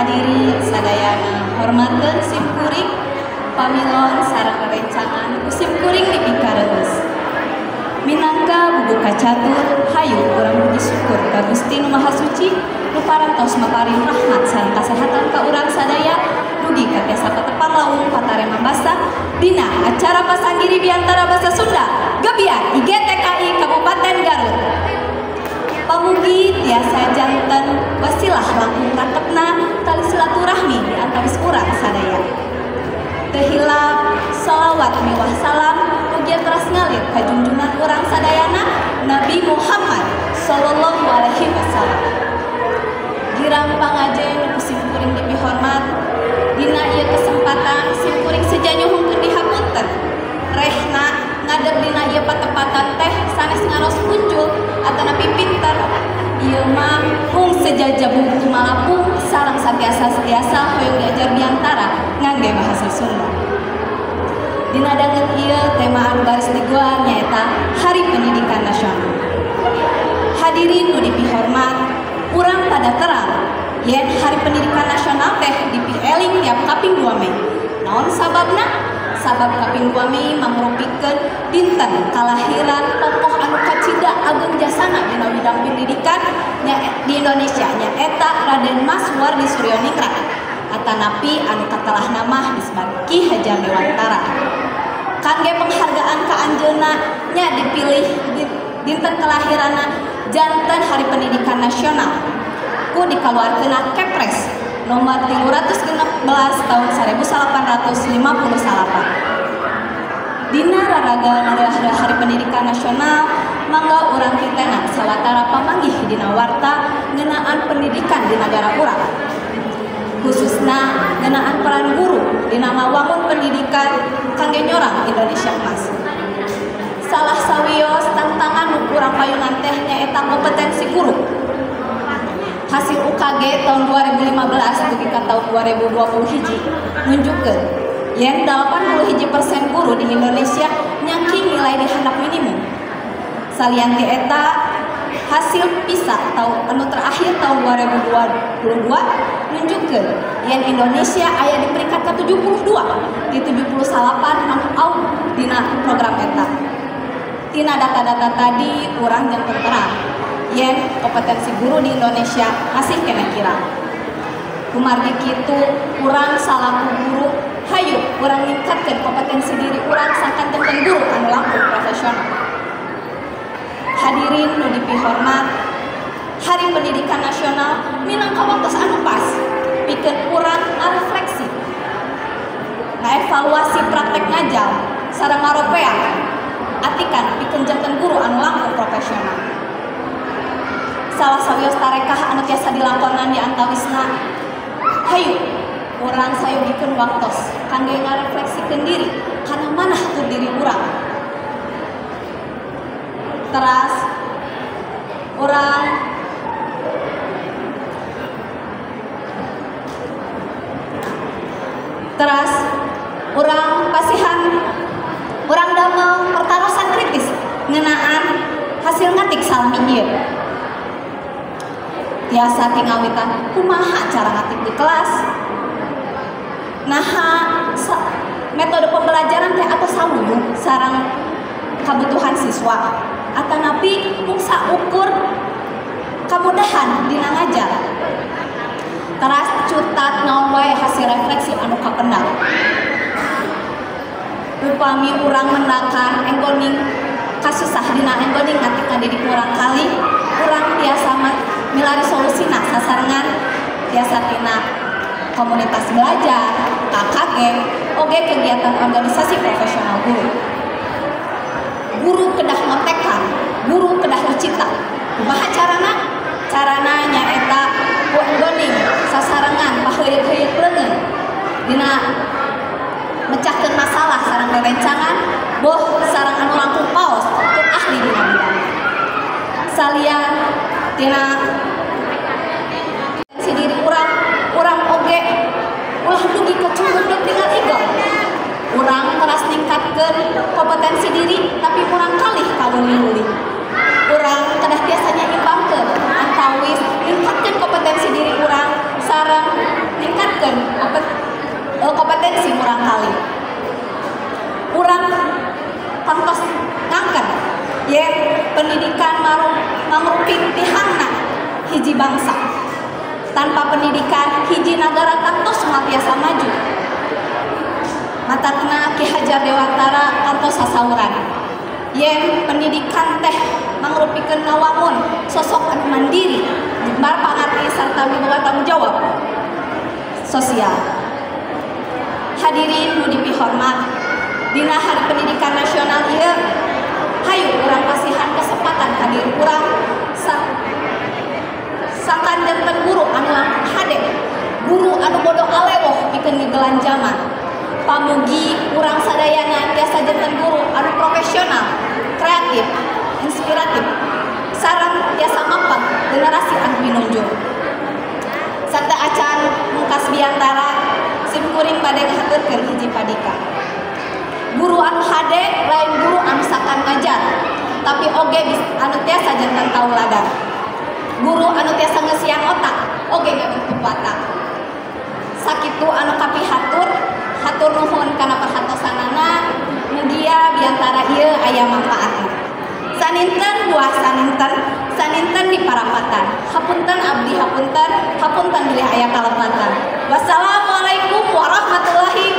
Hadirin sadayana hormateun sim kuring pamilon sareng rerencangan ku sim kuring dipikareus. Minangka buku kacatur hayu urang puji syukur ka Gusti Nu Maha Suci nu parantos maparin rahmat sareng kasehatan ka urang sadaya dugi ka tiasa patepang lawung patarema basa dina acara pasanggiri biantara basa Sunda Gebyar IGTKI Kabupaten Garut. Pamugi tiasa janten wasilah langkung raketna tali silaturahmi di antawis urang sadaya. Teu hilap salawat miwah salam mugia teras ngalir ka junjungan urang sadayana Nabi Muhammad sallallahu alaihi wasallam. Girang pangajen ku sim kuring dipihormat dina ieu kesempatan sim kuring seja nyuhunkeun dihapunten. Rehna ngadep dina ieu patepatan teh sanes ngaros muncul atanapi pinter. Ieu mah mung seja jabung tumalapung sareng satiasa-setiasa hoyong diajar biantara ngangge bahasa Sunda. Dina danget ieu tema anu baris diguar nyaeta Hari Pendidikan Nasional. Hadirin nu dipihormat, urang pada terang yen Hari Pendidikan Nasional teh dipieling tiap kaping 2 Mei. Naon sababna? Sabab kaping 2 Mei mangrupikeun dinten kalahiran tokoh anu kacida ageng jasana dina bidang pendidikan di Indonesia nyaeta Raden Mas Soewardi Suryoningrat atanapi anu katelah nama disebut Ki Hajar Dewantara. Kangge penghargaan ka anjeunna nya dipilih dinten kelahiranna janten Hari Pendidikan Nasional ku dikaluarkeunna Kepres nomor 316 tahun 1858. Dina raraga ngariah Hari Pendidikan Nasional mangga urang titenan sawatara pamanggih dina warta ngeunaan pendidikan di nagara urang. Khususna ngeunaan peran guru dina ngawangun pendidikan kangge nyorang Indonesia emas. Salah sawios tantangan nu kurang payunan teh nyaeta kompetensi guru. Hasil UKG tahun 2015 dugi ka tahun 2020 hiji nunjukkeun yen 81% guru di Indonesia nyangking nilai di handap minimum. Salian ti eta hasil PISA tahun anu terakhir tahun 2022 nunjukkeun yen Indonesia aya di peringkat ke-72 di 78 anu out dina program eta. Tina data-data tadi urang janten terang yen kompetensi guru di Indonesia masih kena kira. Kumargi kitu urang salaku guru hayu urang ningkatkeun kompetensi diri urang sangkan janten guru anu langkung profesional. Hadirin nu dipihormat, Hari Pendidikan Nasional minangka waktos anu pas pikeun urang ngarefleksi, ngaevaluasi praktek ngajar sareng ngaropeak atikan pikeun janten guru anu langkung profesional. Salah sawios tarekah anu tiasa dilakonan di antawisna hayu urang sayogikeun waktos kangge ngarefleksikeun diri kana manah tur diri urang. Teras urang pasihan urang damel pertarosan kritis ngeunaan hasil ngatik salami ieu. Tiasa tingawitan kumaha cara ngatik di kelas, naha metode pembelajaran teh atau saluyung sareng kabutuhan siswa atanapi mung saukur kamudahan dina ngajar. Teras cutat naon wae hasil refleksi anu kapendak. Upami urang mendakan enggoning kasusah dina enggoning ngatik ngadidik urang kali, urang tiasa milari solusina sasarengan tiasa tina komunitas belajar, KKG, oge kegiatan organisasi profesional guru. Guru kedah ngontekan, guru kedah lucita. Kumaha carana? Carana nyaeta ku enggoning sasarengan paheuyeuh-heuyeuk leungeun dina mecahkeun masalah sareng rerencangan boh sareng anu langkung paos tur ahli dina bidang. Salian tina si diri urang, urang oge ulah dugi kacurunduk tinggal igel. Urang teras ningkatkeun kompetensi diri tapi urang kalih kaluli-luli. Urang kedah tiasa nyaimbangkeun antawis ningkatkeun kompetensi diri urang sareng Yen pendidikan mangrupik tihangna hiji bangsa. Tanpa pendidikan hiji nagara kantos moal tiasa maju. Matakna Ki Hajar Dewantara kantos sasauran. Yen pendidikan teh mangrupikeun ngawangun sosok anu mandiri, jembar pangarti sarta miboga tanggung jawab sosial. Hadirin nu dipihormat, dina Hari Pendidikan Nasional ieu, hayu urang pasihan kesempatan ka diri urang sangkan janten guru anu langkung hade, guru anu bodoh alewoh pikeun ngegelan jaman. Pamugi urang sadayana tiasa janten guru anu profesional, kreatif, inspiratif, sareng tiasa mapag generasi anu pinunjul. Sakta acan mungkas biantara, sim kuring bade ngahaturkeun hiji padika. Guru anu hade lain guru anu sakan ngajar, tapi oge anu tiasa janten tauladan. Guru anu tiasa ngeusian otak, oge ngabentuk watak. Sakitu anu kapihatur, hatur nuhun kana perhatosanana, mugia biantara ieu aya manfaatna. Saninten buah saninten, saninten di parapatan. Hapunten abdi hapunten, hapunten bilih aya kalepatan. Wassalamualaikum warahmatullahi